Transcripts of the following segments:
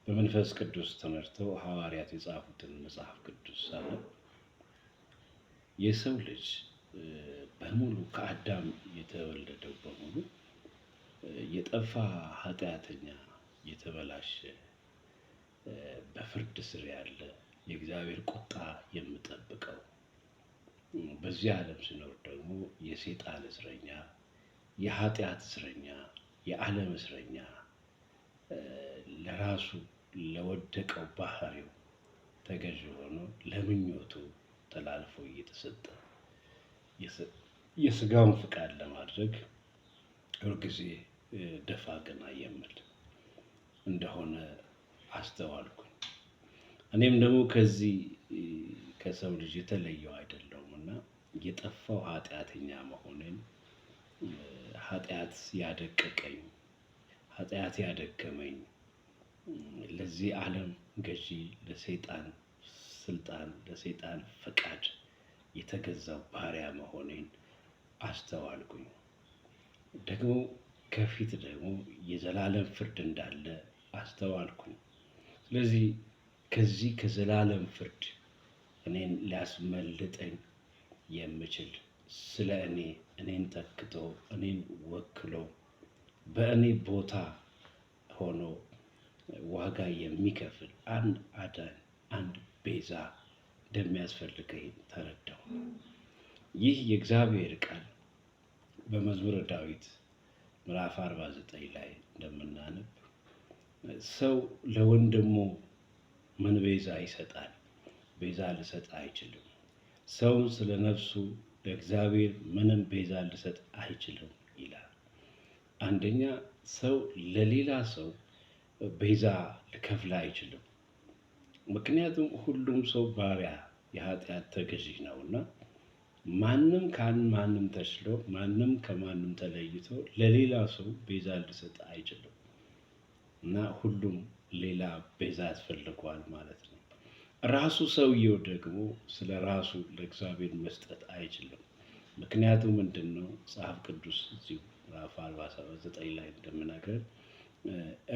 በመንፈስ ቅዱስ ተመርተው ሐዋርያት የጻፉትን መጽሐፍ ቅዱስ ሳነብ የሰው ልጅ በሙሉ ከአዳም የተወለደው በሙሉ የጠፋ ኃጢአተኛ፣ የተበላሸ፣ በፍርድ ስር ያለ፣ የእግዚአብሔር ቁጣ የምጠብቀው፣ በዚህ ዓለም ሲኖር ደግሞ የሰይጣን እስረኛ፣ የኃጢአት እስረኛ፣ የዓለም እስረኛ፣ ለራሱ ለወደቀው ባህሪው ተገዥ ሆኖ ለምኞቱ ተላልፎ እየተሰጠ የስጋውን ፍቃድ ለማድረግ ሁልጊዜ ደፋ ቀና የሚል እንደሆነ አስተዋልኩኝ። እኔም ደግሞ ከዚህ ከሰው ልጅ የተለየው አይደለሁም እና የጠፋው ኃጢአተኛ መሆኔን፣ ኃጢአት ያደቀቀኝ፣ ኃጢአት ያደከመኝ፣ ለዚህ ዓለም ገዢ ለሰይጣን ስልጣን ለሰይጣን ፈቃድ የተገዛው ባሪያ መሆኔን አስተዋልኩኝ። ደግሞ ከፊት ደግሞ የዘላለም ፍርድ እንዳለ አስተዋልኩኝ። ስለዚህ ከዚህ ከዘላለም ፍርድ እኔን ሊያስመልጠኝ የምችል፣ ስለ እኔ እኔን ተክቶ፣ እኔን ወክሎ፣ በእኔ ቦታ ሆኖ ዋጋ የሚከፍል አንድ አዳኝ፣ አንድ ቤዛ እንደሚያስፈልገኝ ተረዳሁ። ይህ የእግዚአብሔር ቃል በመዝሙረ ዳዊት ምዕራፍ 49 ላይ እንደምናነብ ሰው ለወንድሙ ምን ቤዛ ይሰጣል? ቤዛ ሊሰጥ አይችልም። ሰውም ስለ ነፍሱ ለእግዚአብሔር ምንም ቤዛ ሊሰጥ አይችልም ይላል። አንደኛ ሰው ለሌላ ሰው ቤዛ ሊከፍል አይችልም። ምክንያቱም ሁሉም ሰው ባሪያ፣ የኃጢአት ተገዢ ነውና ማንም ከማንም ተሽሎ፣ ማንም ከማንም ተለይቶ ለሌላ ሰው ቤዛ ሊሰጥ አይችልም እና ሁሉም ሌላ ቤዛ ያስፈልገዋል ማለት ነው። ራሱ ሰውየው ደግሞ ስለ ራሱ ለእግዚአብሔር መስጠት አይችልም። ምክንያቱም ምንድን ነው? መጽሐፍ ቅዱስ እዚሁ ምዕራፍ 49 ላይ እንደምናገር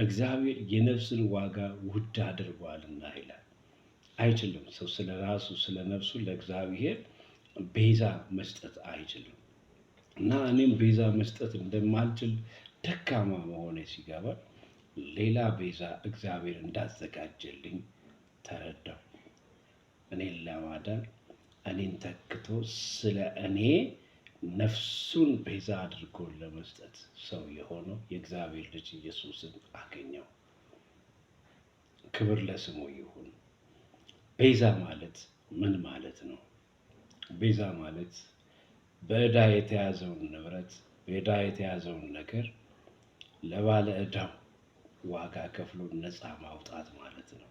እግዚአብሔር የነፍስን ዋጋ ውድ አድርጓልና ይላል። አይችልም። ሰው ስለ ራሱ ስለ ነፍሱ ለእግዚአብሔር ቤዛ መስጠት አይችልም። እና እኔም ቤዛ መስጠት እንደማልችል ደካማ መሆኔ ሲገባ ሌላ ቤዛ እግዚአብሔር እንዳዘጋጀልኝ ተረዳሁ። እኔን ለማዳን እኔን ተክቶ ስለ እኔ ነፍሱን ቤዛ አድርጎ ለመስጠት ሰው የሆነው የእግዚአብሔር ልጅ ኢየሱስን አገኘው። ክብር ለስሙ ይሁን። ቤዛ ማለት ምን ማለት ነው? ቤዛ ማለት በዕዳ የተያዘውን ንብረት፣ በዕዳ የተያዘውን ነገር ለባለ ዕዳው ዋጋ ከፍሎ ነፃ ማውጣት ማለት ነው።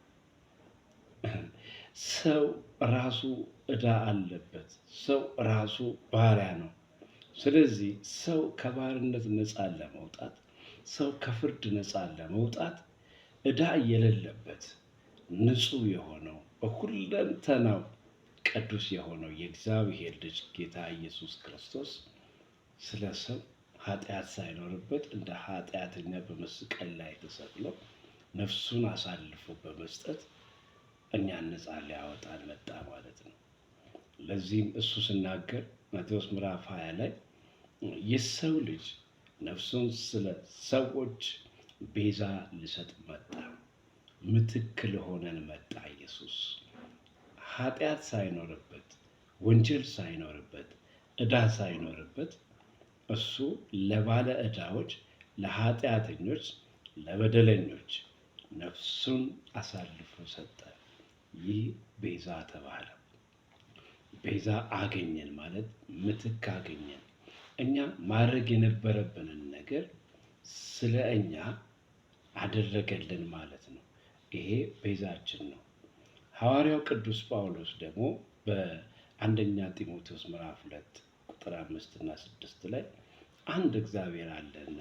ሰው ራሱ ዕዳ አለበት። ሰው ራሱ ባሪያ ነው። ስለዚህ ሰው ከባርነት ነፃ ለመውጣት፣ ሰው ከፍርድ ነፃ ለመውጣት ዕዳ የሌለበት ንጹሕ የሆነው በሁለንተናው ቅዱስ የሆነው የእግዚአብሔር ልጅ ጌታ ኢየሱስ ክርስቶስ ስለ ሰው ኃጢአት ሳይኖርበት እንደ ኃጢአተኛ በመስቀል ላይ ተሰቅሎ ነፍሱን አሳልፎ በመስጠት እኛን ነፃ ሊያወጣን መጣ ማለት ነው። ለዚህም እሱ ሲናገር ማቴዎስ ምዕራፍ 20 ላይ የሰው ልጅ ነፍሱን ስለ ሰዎች ቤዛ ሊሰጥ መጣ፣ ምትክ ሊሆነን መጣ። ኢየሱስ ኃጢአት ሳይኖርበት፣ ወንጀል ሳይኖርበት፣ ዕዳ ሳይኖርበት እሱ ለባለ ዕዳዎች፣ ለኃጢአተኞች፣ ለበደለኞች ነፍሱን አሳልፎ ሰጠ። ይህ ቤዛ ተባለ። ቤዛ አገኘን ማለት ምትክ አገኘን። እኛ ማድረግ የነበረብንን ነገር ስለ እኛ አደረገልን ማለት ነው። ይሄ ቤዛችን ነው። ሐዋርያው ቅዱስ ጳውሎስ ደግሞ በአንደኛ ጢሞቴዎስ ምዕራፍ 2 ቁጥር 5 እና 6 ላይ አንድ እግዚአብሔር አለና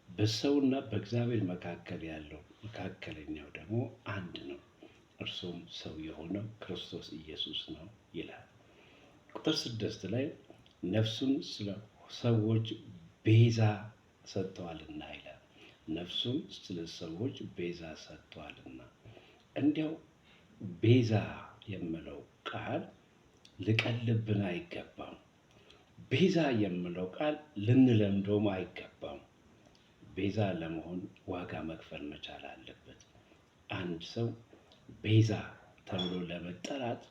በሰውና በእግዚአብሔር መካከል ያለው መካከለኛው ደግሞ አንድ ነው፣ እርሱም ሰው የሆነው ክርስቶስ ኢየሱስ ነው ይላል። ቁጥር 6 ላይ ነፍሱን ስለ ሰዎች ቤዛ ሰጥተዋልና ይላል። ነፍሱን ስለ ሰዎች ቤዛ ሰጥቷልና። እንዲያው ቤዛ የምለው ቃል ሊቀልብን አይገባም። ቤዛ የምለው ቃል ልንለምደውም አይገባም። ቤዛ ለመሆን ዋጋ መክፈል መቻል አለበት። አንድ ሰው ቤዛ ተብሎ ለመጠራት፣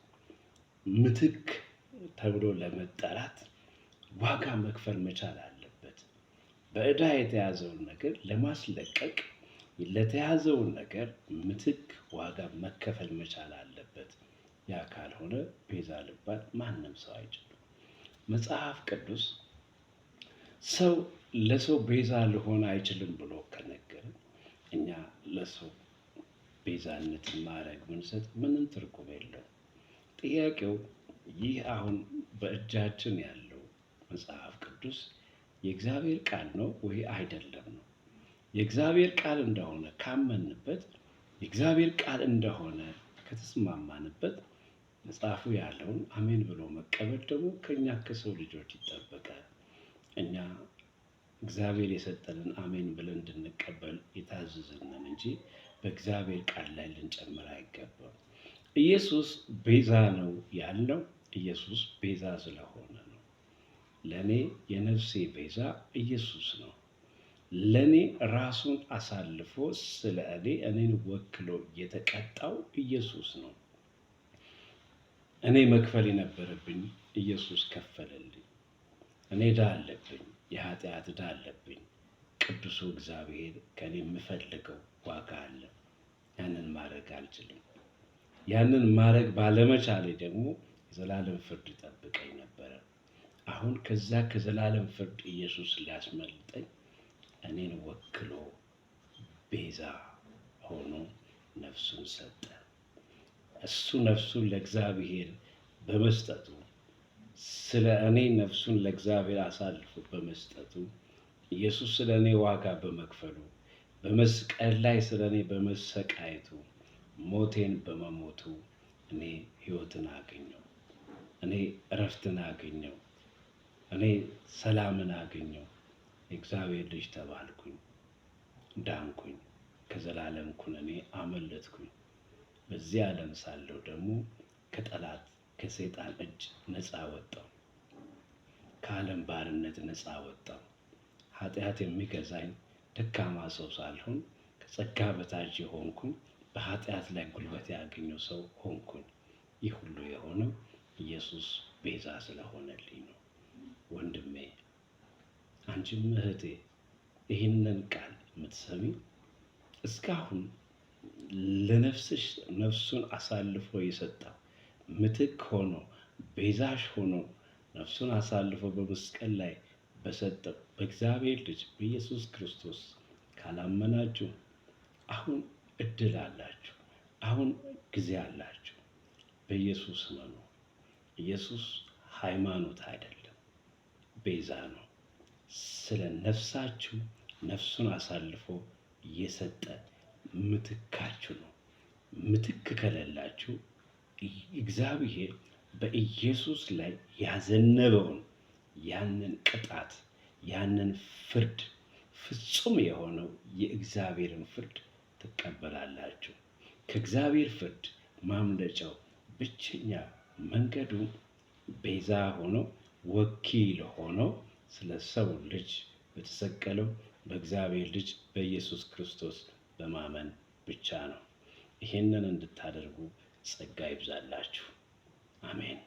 ምትክ ተብሎ ለመጠራት ዋጋ መክፈል መቻል አለበት። በዕዳ የተያዘውን ነገር ለማስለቀቅ ለተያዘውን ነገር ምትክ ዋጋ መከፈል መቻል አለበት። ያ ካልሆነ ቤዛ ሊባል ማንም ሰው አይችልም። መጽሐፍ ቅዱስ ሰው ለሰው ቤዛ ሊሆን አይችልም ብሎ ከነገረን እኛ ለሰው ቤዛነት ማዕረግ ብንሰጥ ምንም ትርጉም የለውም። ጥያቄው ይህ አሁን በእጃችን ያለው መጽሐፍ ቅዱስ የእግዚአብሔር ቃል ነው ወይ አይደለም ነው። የእግዚአብሔር ቃል እንደሆነ ካመንበት፣ የእግዚአብሔር ቃል እንደሆነ ከተስማማንበት፣ መጽሐፉ ያለውን አሜን ብሎ መቀበል ደግሞ ከኛ ከሰው ልጆች ይጠበቃል። እኛ እግዚአብሔር የሰጠንን አሜን ብለን እንድንቀበል የታዘዝንን እንጂ በእግዚአብሔር ቃል ላይ ልንጨምር አይገባም። ኢየሱስ ቤዛ ነው ያልነው ኢየሱስ ቤዛ ስለሆነ ነው። ለእኔ የነፍሴ ቤዛ ኢየሱስ ነው። ለእኔ ራሱን አሳልፎ ስለ እኔ እኔን ወክሎ የተቀጣው ኢየሱስ ነው። እኔ መክፈል የነበረብኝ ኢየሱስ ከፈለልኝ። እኔ ዕዳ አለብኝ፣ የኃጢአት ዕዳ አለብኝ። ቅዱሱ እግዚአብሔር ከእኔ የምፈልገው ዋጋ አለ። ያንን ማድረግ አልችልም። ያንን ማድረግ ባለመቻሌ ደግሞ የዘላለም ፍርድ ይጠብቀኝ ነበረ። አሁን ከዛ ከዘላለም ፍርድ ኢየሱስ ሊያስመልጠኝ እኔን ወክሎ ቤዛ ሆኖ ነፍሱን ሰጠ። እሱ ነፍሱን ለእግዚአብሔር በመስጠቱ፣ ስለ እኔ ነፍሱን ለእግዚአብሔር አሳልፎ በመስጠቱ፣ ኢየሱስ ስለ እኔ ዋጋ በመክፈሉ፣ በመስቀል ላይ ስለ እኔ በመሰቃየቱ፣ ሞቴን በመሞቱ እኔ ሕይወትን አገኘው። እኔ እረፍትን አገኘው። እኔ ሰላምን አገኘው። የእግዚአብሔር ልጅ ተባልኩኝ፣ ዳንኩኝ፣ ከዘላለም ኩነኔ አመለጥኩኝ። በዚህ ዓለም ሳለሁ ደግሞ ከጠላት ከሰይጣን እጅ ነፃ ወጣሁ። ከዓለም ባርነት ነፃ ወጣሁ። ኃጢአት የሚገዛኝ ደካማ ሰው ሳልሆን ከጸጋ በታች የሆንኩኝ፣ በኃጢአት ላይ ጉልበት ያገኘው ሰው ሆንኩኝ። ይህ ሁሉ የሆነው ኢየሱስ ቤዛ ስለሆነልኝ ነው። ወንድሜ፣ አንቺም እህቴ፣ ይህንን ቃል የምትሰሚ እስካሁን ለነፍስሽ ነፍሱን አሳልፎ የሰጠው፣ ምትክ ሆኖ፣ ቤዛሽ ሆኖ ነፍሱን አሳልፎ በመስቀል ላይ በሰጠው በእግዚአብሔር ልጅ በኢየሱስ ክርስቶስ ካላመናችሁ አሁን እድል አላችሁ። አሁን ጊዜ አላችሁ። በኢየሱስ እመኑ። ኢየሱስ ሃይማኖት አይደለም፣ ቤዛ ነው። ስለ ነፍሳችሁ ነፍሱን አሳልፎ የሰጠ ምትካችሁ ነው። ምትክ ከሌላችሁ እግዚአብሔር በኢየሱስ ላይ ያዘነበውን ያንን ቅጣት፣ ያንን ፍርድ፣ ፍጹም የሆነው የእግዚአብሔርን ፍርድ ትቀበላላችሁ። ከእግዚአብሔር ፍርድ ማምለጫው ብቸኛ መንገዱ ቤዛ ሆኖ፣ ወኪል ሆኖ ስለ ሰው ልጅ በተሰቀለው በእግዚአብሔር ልጅ በኢየሱስ ክርስቶስ በማመን ብቻ ነው። ይህንን እንድታደርጉ ጸጋ ይብዛላችሁ። አሜን።